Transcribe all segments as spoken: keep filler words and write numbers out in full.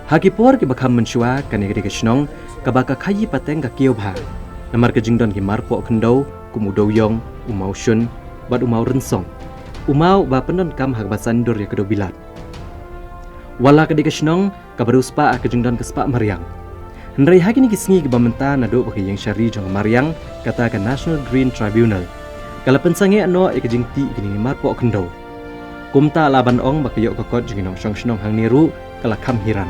Ha ki por kiba kham mynshuwa, kane ka dei ka shnong kaba ka khaii pateng ka kiew bha namar ka jingdon ki marpoh khyndew kum u Dewiong, u Mawshun bad u Mawrynsong, u maw uba pyndonkam ha kaba saiñdur ïa ka dewbilat. Wat la ka dei ka shnong kaba riewspah ha ka jingdon ka spah mariang, hynrei ha kine ki sngi kiba mynta, naduh ba ka ïing shari jong ka mariang, kata ka National Green Tribunal, ka la pynsangeh noh ïa ka jingtih kine ki marpoh khyndew. Kumta la ban ong ba ka ïoh ka kot jong ki nongshong shnong hangne ruh ka la kham hiran.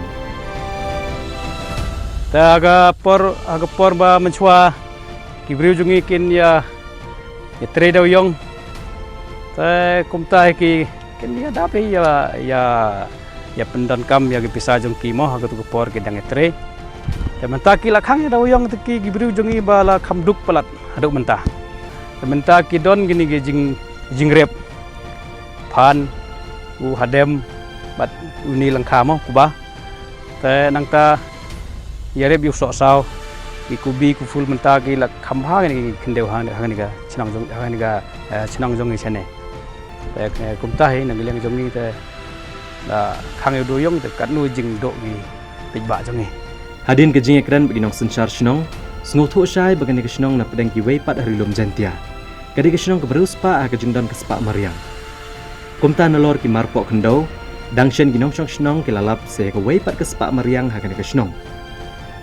Te ha ka por, ha ka por ba mynshuwa, ki briew jong ngi kin ïa, ïa trei Dewiong. Te kumta hi ki kin ïa dap hi ïa, ïa, ïa pyndonkam ïa ki pisa jong ki mo, ha katu ka por ki dang ïa trei. Te mynta ki la khang ïa Dewiong te ki, ki briew jong ngi ba la kham duk palat haduh mynta. Te mynta ki don kine ki jing, jingrep phan, u hadem bad uni lyngkha mo, kuba. Te nangta ïarep ïa u sohsaw, ki kubi, ku phul, mynta ki la kham bha kine ki khyndew ha, ha kane ka shnong jong, ha kane ka, eh, shnong jong ngi shane. Te, eh, kumta hi na ka liang jong ngi te la khang ïa u Dewiong te katno jingduh ki paidbah jong ngi. Hadien ka jingïakren bad ki nongsynshar shnong, sngewthuh shai ba kane ka shnong na pdeng kiwei pat ha Ri Lum Jaiñtia ka dei ka shnong kaba riewspah ha ka jingdon ka spah mariang. Kumta nalor ki marpoh khyndew, dang shen ki nongshong shnong ki la lap sa ïa kawei pat ka spah mariang ha kane ka shnong.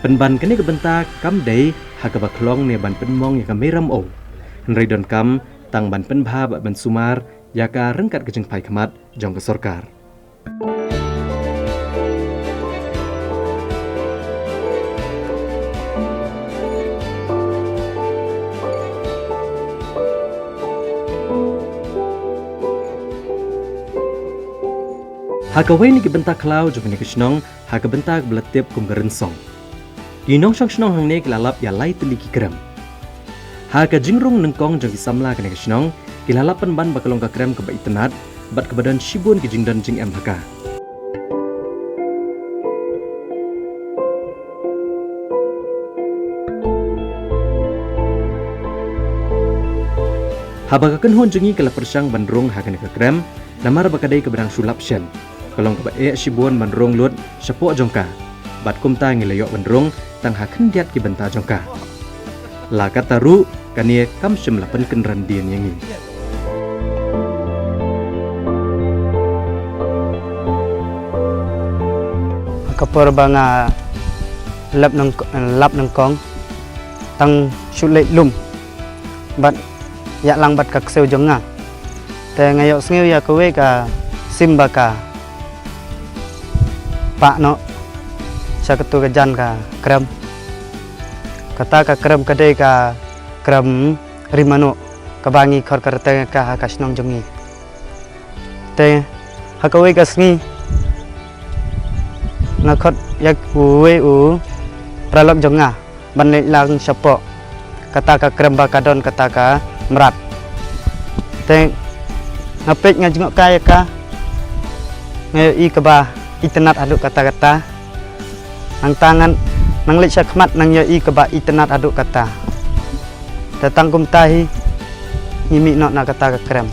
Pynban kane ka bynta kam dei ha kaba khlong ne ban pynmong ïa ka Meiramew, hynrei donkam tang ban pynbha bad ban sumar ïa ka ryngkat ka jingphai khmat jong ka sorkar. Ha kawei na ki bynta khlaw jong kane ka shnong, ha ka bynta kaba la tip kum ka Rynsong, ki nongshong shnong hangne ki la lap ïa lai tylli ki krem. Ha ka jingrung nyngkong jong ki samla kane ka shnong, ki la lap pynban ba ka long ka krem kaba itynnad bad kaba don shibun ki jingdon jingem ha ka. Haba ka kynhun jong ngi ka la pyrshang ban rung ha kane ka krem, namar ba ka dei kaba dang shu lap shen, ka long kaba eh shibun ban rung lut shapoh jong ka. Bad kumta ngi la ïoh ban rung tang ha khyndiat ki bynta jong ka. La katta ruh, kane kam shym la pynkynran dien ïa ngi. Ka por ba nga lap nyng-, lap nyngkong, tang shu leit lum bad ïalang bad ka ksiew jong nga. Te nga ïohsngew ïa kawei ka sim ba ka pah noh sha katu ka jan ka krem. Kata ka krem ka dei ka krem ri manuh kaba ngi khor ka rteng ka ha ka shnong jong ngi. Te ha kawei ka sngi nga khot ïa uwei u paralok jong nga ban leit lang shapoh kata ka krem ba ka don kata ka mrad. Te nga peit, nga jngoh kai ïa ka, nga ïohi kaba itynnad haduh katta katta. Nangta ngan nang leit sha khmat nang ïohi kaba itynnad haduh katta. Te tang kumta hi ngi mih noh na kata ka krem.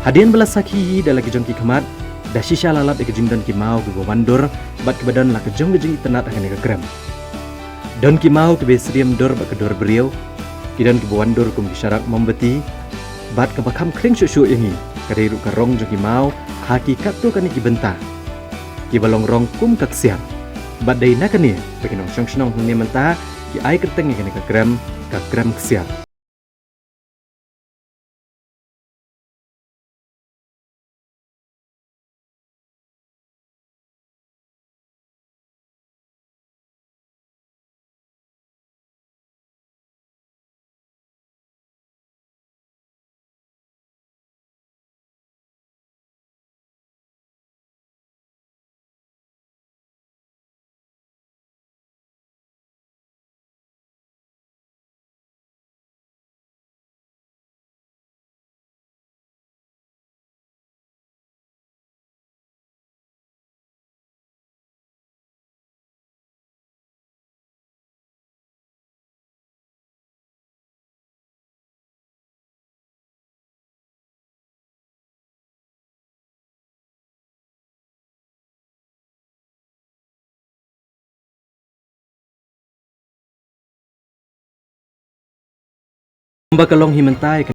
Hadien ba la sakhi hi da la ki jong ki khmat, da shisha la lap ïa ka jingdon ki maw kiba wan dur bad kiba don la ka jong ka jingitynnad ha kane ka krem. Don ki maw kiba syriem dur bad ka dur briew, ki don kiba wan dur kum ki sharak mombati, bad kaba kham khring shuh shuh ïa ngi ka dei ruh ka rong jong ki maw ha ki katto katne ki bynta, kiba long rong kum ka ksiar. Bad dei na kane ba ki nongshong shnong hangne mynta ki ai kyrteng ïa kane ka krem, ka krem ksiar. Ba ka long hi mynta ïa ka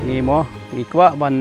Ngi mo, ngi kwah ban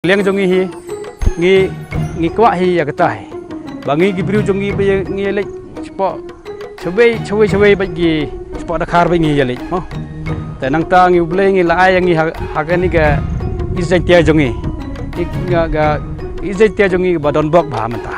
liang jong ngi hi, ngi ngi kwah hi ïa kata hi. Ba ngi ki briew jong ngi ba ngi leit shapoh shawei shawei shawei bad ki shapoh Dkhar bad ngi ïa leit mo. Te nangta ngi U Blei ngi la ai ïa ngi ha kane ka East Jaintia jong ngi. Ka East Jaintia jong ngi ba don bok bha mynta.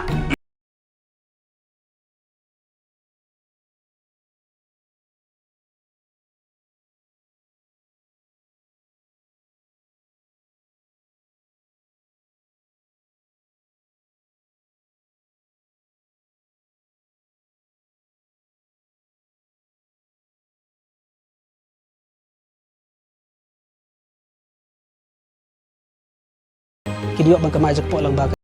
Kin ïoh ban kamai jakhpoh lang ba